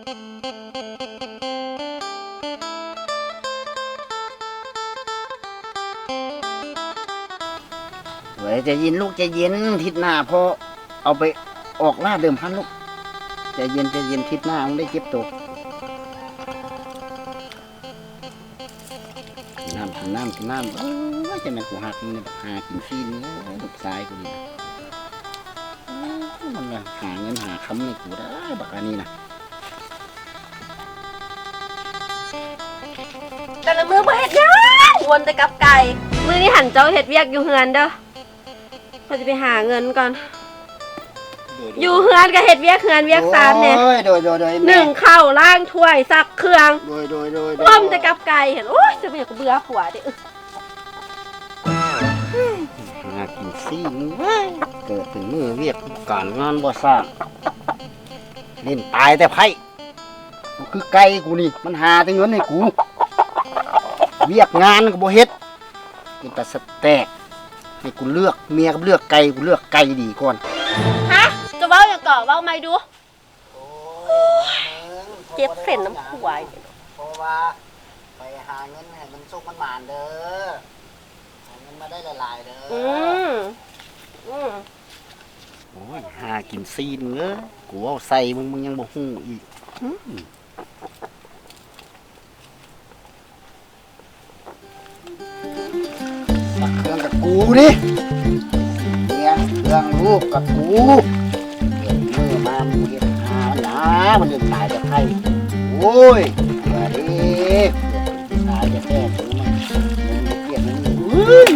ເອີຍ ໃຈເຢັນລູກ ໃຈເຢັນ ທິດໜ້າພໍ່ເອົາໄປອອກລາດເດີມພັນລູກ ໃຈເຢັນ ໃຈເຢັນ ທິດໜ້າມຶງໄດ້ເຈັບໂຕ. ກິນນ້ຳ ກິນນ້ຳ ກິນນ້ຳ ເອີຍ ຈັ່ງແມ່ນກູຮັກມັນ ບັກຫາກິນຊີ້ນນີ້ ເອີຍ ລູກຊາຍກູນີ້ ເອີຍ ມັນຫາເງິນຫາຄຳໃຫ້ກູໄດ້ ບັກອັນນີ້ນະ. ແຕ່ລະມື້ບໍ່ເຮັດຫຍັງ ວົນແຕ່ກັບໄກ່. ມື້ນີ້ຫັ້ນເຈົ້າເຮັດວຽກຢູ່ເຮືອນເດີ. ຂ້ອຍຊິໄປຫາເງິນກ່ອນ. ໂດຍ ຢູ່ເຮືອນກໍເຮັດວຽກເຮືອນວຽກຊານແດ່. ໂດຍ ໂດຍ ໂດຍ ໂດຍ ແມ່ ໜຶ້ງເຂົ້າ ລ້າງຖ້ວຍ ຊັກເຄື່ອງ. ໂດຍ ໂດຍ ໂດຍ ໂດຍ ກົ້ມແຕ່ກັບໄກ່ຫັ້ນ. ໂອ້ຍ ຈະບໍ່ຢາກເບື່ອຜົວເດ້. ຫາກິນຊີ້ນເວີຍ ເກີດເປັນມື້ວຽກການງານບໍ່ສ້າງ ຫຼິ້ນຕາຍແຕ່ໄພ້. ບໍ່ຄືໄກ່ກູນີ້ ມັນຫາແຕ່ເງິນໃຫ້ກູ ວຽກງານກໍບໍ່ເຮັດ ເປັນຕາສະແຕກ. ໃຫ້ກູເລືອກເມຍກັບເລືອກໄກ່ ກູເລືອກໄກ່ດີກ່ອນ. ຮະ ຈະເວົ້າຫຍັງເກາະ ເວົ້າໃໝ່ດູ. ໂອ້ຍ ເຈັບເສັ້ນນຳຜົວອີກ. ເພາະວ່າໄປຫາເງິນໃຫ້ມັນສຸກມັນໝານເດີ ຫາເງິນມາໄດ້ຫຼາຍໆເດີ. ອືມ ອືມ. ໂອ້ຍ ຫາກິນຊີ້ນເອີຍ ກູເວົ້າໃສ່ມຶງ ມຶງຍັງບໍ່ຮູ້ອີກ. ອືມ ຊັກເຄື່ອງກັບກູນີ້ ເມຍເຄື່ອງລູກກັບກູ. ເກີດມື້ມາມັນເຮັດຫາມັນນາ ມັນເລີຍຕາຍແຕ່ໄພ້. ໂອ້ຍ ເບື່ອເດ້ ຕາຍແທ້ໆ ມັນມີວຽກມັນ. ເຮີ້ຍ.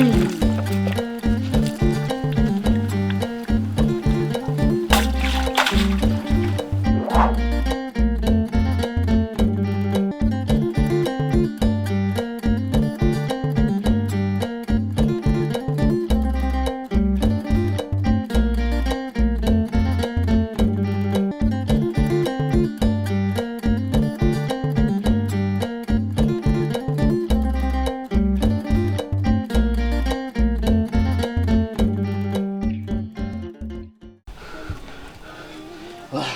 ໂອ້ຍ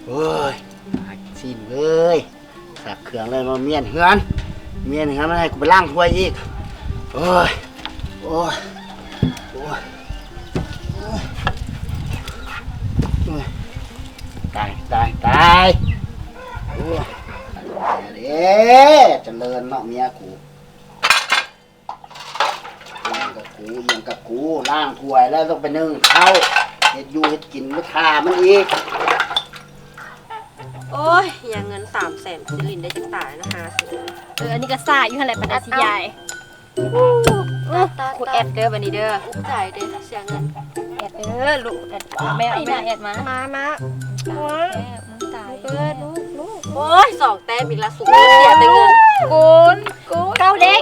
ໂອ້ຍ ໜ້າກິນຊີ້ນເວີຍ. ຊັກເຄື່ອງແລ້ວມາມ້ຽນເຮືອນ ມ້ຽນເຮືອນມາໃຫ້ກູໄປລ້າງຖ້ວຍອີກ. ໂອ້ຍ ໂອ້ຍ ໂອ້ຍ ໂອ້ຍ ຕາຍ ຕາຍ ຕາຍ. ໂອ້ຍ ເດ້ ຈະເລີນເນາະເມຍກູ. ອີ່ຫຍັງກະກູ ອີ່ຫຍັງກະກູ ລ້າງຖ້ວຍແລ້ວຕ້ອງໄປໜຶ້ງເຂົ້າ ເຮັດຢູ່ເຮັດກິນມາຖ້າມັນອີກ. ໂອ້ຍ ຫຍັງເງິນສາມແສນ ຊິຫຼິ້ນໄດ້ຈັກຕາເນາະ ຫາຊື້. ເອີ ອັນນີ້ກະຊ້າຢູ່ຫັ້ນແຫຼະ ປານໃດຊິຢາຍ. ກູແອັດເດີ ບາດນີ້ເດີ ອຸກໃຈເດ້ ເສຍເງິນ. ແອັດເດີລູກ ແອັດ ແມ່ ແມ່ແອັດມາ ມາ ມາ. ຕາຍແທ້ ມຶງຕາຍເກີດ ລູກ ລູກ. ໂອ້ຍ ສອງແຕ້ມອີກລະ ສຸກ ເສຍແຕ່ເງິນ. ກູນ ກູນ ເກົ້າເດ້ງ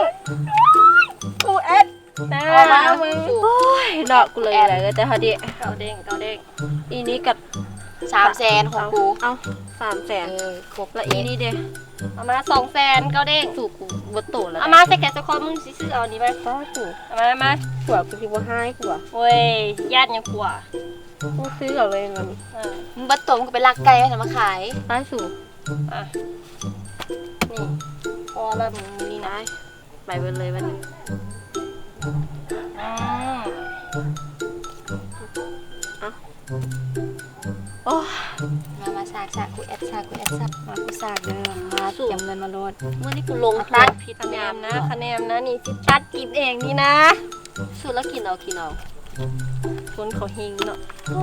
ກູແອັດ ເອົາມາ ມຶງ. ໂອ້ຍ ເນາະ ກູເລີຍ ແອັດ ແຕ່ເຮົາດິ ເກົ້າເດ້ງ ເກົ້າເດ້ງ. ອີນີ້ກະສາມແສນຂອງກູ. ເອົາ ເອົາ ສາມແສນ. ເອີ ຄົບ ລະອີນີ້ເດ? ເອົາມາສອງແສນ ເກົ້າເດ້ງ. ສູ ກູເບິດໂຕແລ້ວ. ເອົາມາ ໃສ່ແຂນໃສ່ຄໍ ມຶງຊິຊື້ເອົານີ້ມາ. ປ້າ ສູ ເອົາມາ ມາ. ຜົວກູຊິບໍ່ຮ້າຍ ຜົວ. ໂອ້ຍ ຢ້ານຫຍັງຜົວ? ກູຊື້ເອົາເລີຍເງິນ. ເອີ ມຶງເບິດໂຕ ມຶງກະໄປລັກໄກ່ຫັ້ນມາຂາຍ. ໄປສູ. ອ່ະ ນີ້ ພໍລະ ມື້ນີ້ນະ. ໄປເບິດເລີຍບັດນີ້. ອືມ ເອົ້າ ໂອ້ຍ ມາ ມາ ສາກ ສາກ ກູແອັດ ສາກ ກູແອັດ ສາກ. ມາ ກູສາກເດີ ມາ ກຽມເງິນມາໂລດ. ມື້ນີ້ກູລົງທຶນຜິດຍາມນະ ຄະແນນນະ ນີ້ຊິຕັດກິນເອງນີ້ນະ. ສູລະກິນເອົາ ກິນເອົາ ຄົນເຂົາເຮັງເນາະ. ໂອ້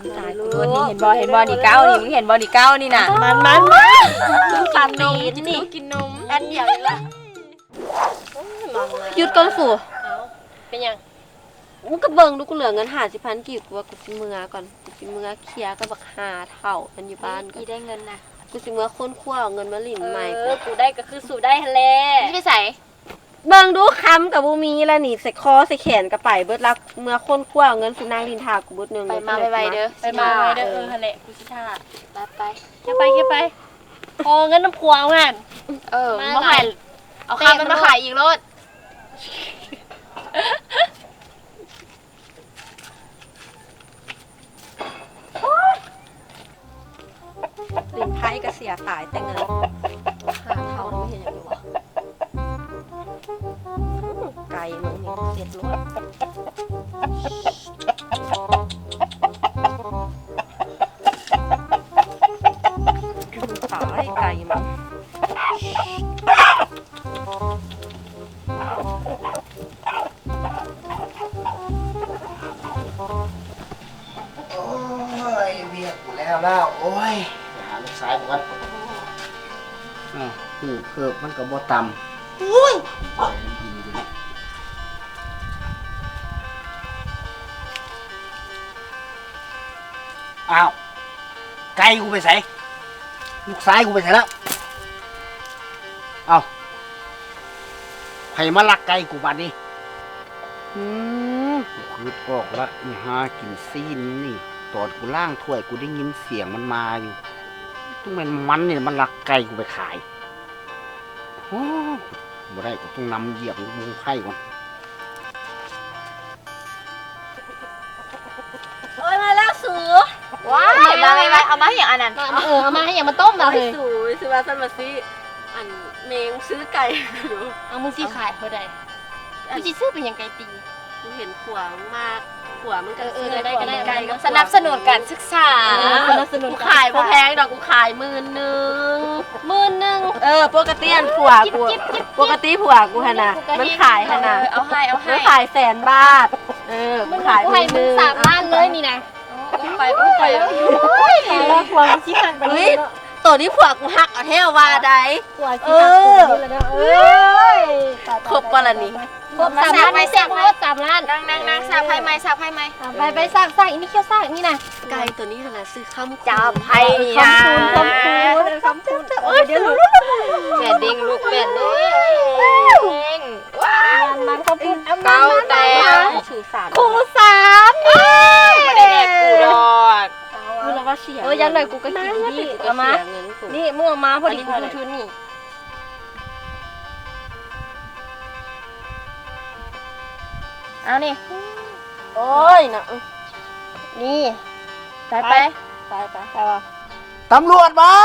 ຍ ຕາຍ ກູໂດນນີ້ ເຫັນບໍ່ ເຫັນບໍ່ ນີ້ເກົ້ານີ້ ມຶງເຫັນບໍ່ ນີ້ເກົ້ານີ້ນະ. ມັນ ມັນ ມັນ ກິນນົມ ກິນນົມ ອັນດຽວນີ້ລະ. ຢຸດກ່ອນສູ. ເອົ້າ ເປັນຫຍັງ? ມຶງກະເບິ່ງດູ ກູເຫຼືອເງິນຫ້າສິບພັນກີບ ກູວ່າກູຊິເມືອກ່ອນ ກູຊິເມືອເຄຍກັບບັກຫາເຖົ້າມັນຢູ່ບ້ານ. ອີ່ ໄດ້ເງິນນະ ກູຊິເມືອຄົ້ນຄວ້າເອົາເງິນມາຫຼິ້ນໃໝ່. ເອີ ກູໄດ້ກະຄືສູໄດ້ຫັ້ນແຫຼະ. ຊິໄປໃສ? ເບິ່ງດູ ຄຳກະບໍ່ມີລະນີ້ ໃສ່ຄໍໃສ່ແຂນກະໄປເບິດລະ. ເມືອຄົ້ນຄວ້າເອົາເງິນ ສູນັ່ງຫຼິ້ນຖ້າກູບຶດໜຶ່ງ. ໄປມາໄວໆເດີ ໄປມາໄວໆເດີ. ເອີ ຫັ້ນແຫຼະ ກູຊິຖ້າ. ໄປ ໄປ ເຄຍໄປ ຂໍເງິນນຳຜົວຫັ້ນ. ເອີ ມາ ບໍ່ໃຫ້ ເອົາຄຳມັນມາຂາຍອີກໂລດ. ຫຼິ້ນໄພ້ກໍເສຍຕາຍແຕ່ເງິນ. ຫາເຖົ້າມັນເຮັດຫຍັງຢູ່ວະ? ໄກ່ມຶງນີ້ເດັດໂລດ. ຕາຍໄກ່ມັນ. ໂອ້ຍ ວຽກກູແລ້ວແລ້ວ. ໂອ້ຍ ໄປຫາລູກຊາຍກ່ອນ. ອ້າວ ຫູເພີບມັນກໍບໍ່ຕຳ. ໂອ້ຍ ອ້າວ ໄກ່ກູໄປໃສ? ລູກຊາຍກູໄປໃສແລ້ວ? ເອົ້າ ໃຜມາລັກໄກ່ກູບາດນີ້? ອືມ ກູຄິດອອກລະ ອີ່ຫາກິນຊີ້ນນີ້ ຕອນກູລ້າງຖ້ວຍ ກູໄດ້ຍິນສຽງມັນມາຢູ່. ຕ້ອງແມ່ນມັນນີ້ລະມາລັກໄກ່ກູໄປຂາຍ. ໂອ້ ບໍ່ໄດ້ ກູຕ້ອງນຳຢຽບໝູ່ໄຜ່ກ່ອນ. ໂອ້ຍ ມາແລ້ວສູ. ວ້າຍ ມາແລ້ວ ມາແລ້ວ ເອົາມາເຮັດຫຍັງອັນນັ້ນ? ເອີ ເອົາມາເຮັດຫຍັງ? ມາຕົ້ມນະ. ໂອ້ຍ ເຮີ້ຍ ສູ ຊິວ່າຊັ້ນວ່າຊິ ອັນ ແມ່ກູຊື້ໄກ່. ເອົາ ມຶງຊິຂາຍເທົ່າໃດ? ກູຊິຊື້ໄປຫຍັງໄກ່ຕີ? ກູເຫັນຜົວມາ ຜົວມຶງກໍ ເອີ ຊື້ ເອີ ໄດ້ ໄດ້ ໄດ້ ສະໜັບສະໜູນການສຶກສາ. ເອີ ສະໜັບສະໜູນ. ກູຂາຍບໍ່ແພງດອກ ກູຂາຍໝື່ນໜຶ່ງ. ໝື່ນໜຶ່ງ? ເອີ ປົກກະຕິອັນຜົວກູ ປົກກະຕິຜົວກູຫັ້ນນະ ມັນຂາຍຫັ້ນນະ ເອີ ເອົາໃຫ້ ເອົາໃຫ້ ມັນຂາຍແສນບາດ. ເອີ ກູຂາຍໝື່ນໜຶ່ງ ສາມລ້ານເລີຍນີ້ນະ. ໂອ້ຍ ໄປ ໂອ້ຍ ໄປ ໂອ້ຍ ຜົວຊິຮັກໄປ. ໂຕນີ້ຜົວກູຮັກເອົາແທ້ວ່າໃດ. ຜົວຊິຮັກກູນີ້ລະເນາະ. ເອີ ເອີຍ ຄົບບໍ່ລະນີ້? ຄົບ ສາມລ້ານ ສາກໄປ ສາກໄປ ສາກໄປ ສາກໄປ. ນາງ ນາງ ນາງ ສາກໄຟໃໝ່ ສາກໄຟໃໝ່. ອ່າ ໄປ ໄປ ສາກ ສາກ ອີນີ້ຂຽວ ສາກ ນີ້ນະ. ໄກ່ໂຕນີ້ຫັ້ນນະ ຊື້ຄ້ຳ ຈັບໄພນີ້ນະ ຄ້ຳຄູນ ຄ້ຳຄູນ ຄ້ຳຄູນ. ໂອ້ຍ ດຽວ ແມ່ເດັງລູກ ແມ່ເດັງ. ມັນ ມັນ ຄ້ຳຄູນ ເກົ້າແຕ້ມ ຄູສາມ ຄູສາມ. ໂອ້ຍ ບໍ່ໄດ້ແດກກູດອກ. ກູລະວ່າເສຍ. ເອີ ຢ່າງໜ້ອຍກູກໍກິນດີ. ເອົາມາ ນີ້ ມຶງເອົາມາ ພໍດີກູຖືນີ້. ເອົານີ້. ໂອ້ຍເນາະ ນີ້ ໄປ ໄປ ໄປ ໄປ ໄປ. ຕຳຫຼວດບໍ່?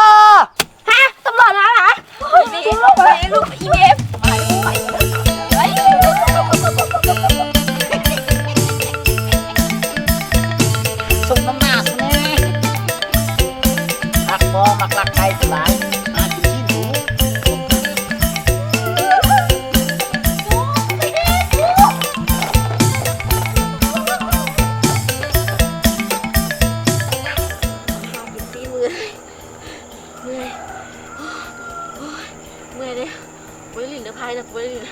ຮະ? ຕຳຫຼວດມາຫວາ? ໂອ້ຍ ນີ້ລູກອີເມ. ສົມນ້ຳໜ້າກູແດ່. ຮັກບໍ່? ມັກລັກໄກ່ຫຼາຍ ຫາກິນຊີ້ນດູ. ເມື່ອຍ ເມື່ອຍ ໂອ້ຍ ເມື່ອຍເດ້. ບໍ່ໄດ້ຫຼິ້ນເດີ ໄພນະ ບໍ່ໄດ້ຫຼິ້ນ.